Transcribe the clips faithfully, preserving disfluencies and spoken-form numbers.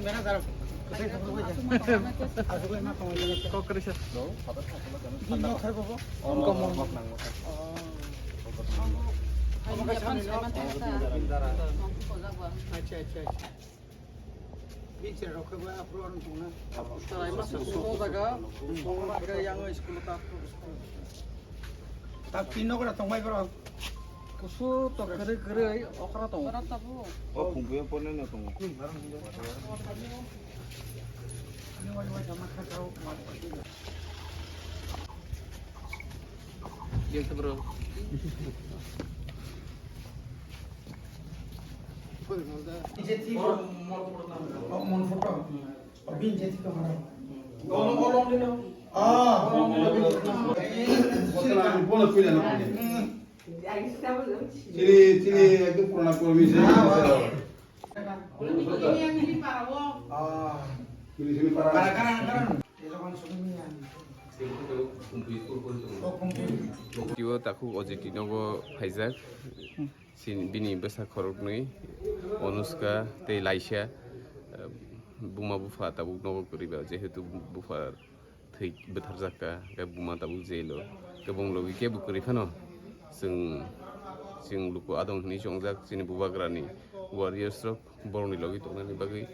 Kok kerisa. Acha, acha, acha. Bichar rok khe bo aphuru ano tongna. Tarai masa sung jaga. Sung jaga yang school ta. Tak tin nogra tongbai bro. Kusu to kwrwi kwrwi okra tongo. O khumpuyo pornai no tongo. Yes, bro. Chini, chini ekdom purana purani se. Chini, chini para. Tio takhuk O J T nogo phaijak. Chini, bini bwsa khoroknwi, Onuska tei Laisha, eh, buma bupha tabuk nogo kwrwi ba, jehetu bupha thwi bwtharjak ka, hwnkhe buma tabuk jail o. Hwnkhe bong logi kebo kwrwi phano chwng, chwng luku adong hwnwi chongjak chini bubagrani warriors rok, borokni logi tongnani bagwi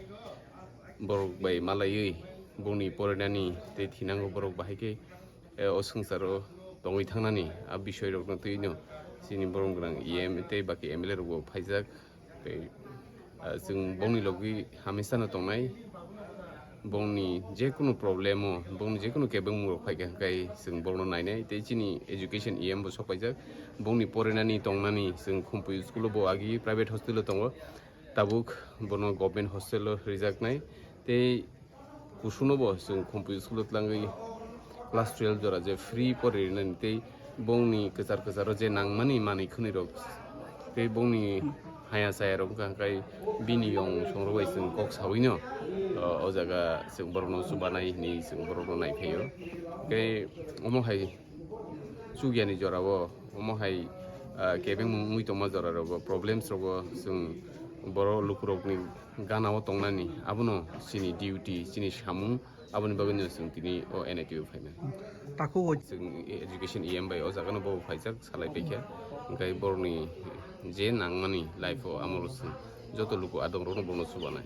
borok bai malaiwi bongni porinani tei thinango borok bahai khe eh, o swngcharo tongwi thangnani a bisoi rokno twi no chini borom gwnang E M tei baki M L A rokbo phaijak. Tei, ah, chwng bongni logi hamisa no tongnai, bongni jekunu problem o, bongni jekunu kebengmung rok phaikha hwnkhe chwng borokno nainai. Tei chini education E M bo sok paijak, bongni porinani tongnani chwng Khumpui school o bo agi private hostel o tongo, tabuk bono government hostel o rijaknai. Tei Kusuno bo chwng Khumpui school o twlangwi class twelve jora je free pori rinani tei bongni kwchar kwcharo je nangmani manwi khwnwi rok tei bongni haya chaya rok wngkha, hwnkhe bini yong songrok bai chwng kok sawino, o, o jaga chwng borokno chubanai hwnwi chwng borokno naiphaio. Tei omo hai chukyani jorao omo hai, ah, kebengmung wngwi tongma jora rogo problems rogo chwng borok lukurokni gana o tongnani abono chini duty, chini samung, aboni bagwino chwng tini o N I T o phaimani. Takhuk o chwng education E M bai o jagano bo phaijak salai paikha, hwnkhe borokni je nangmani life o amo chwng joto luku adongrokno bono chubanai.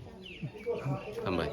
Hambai.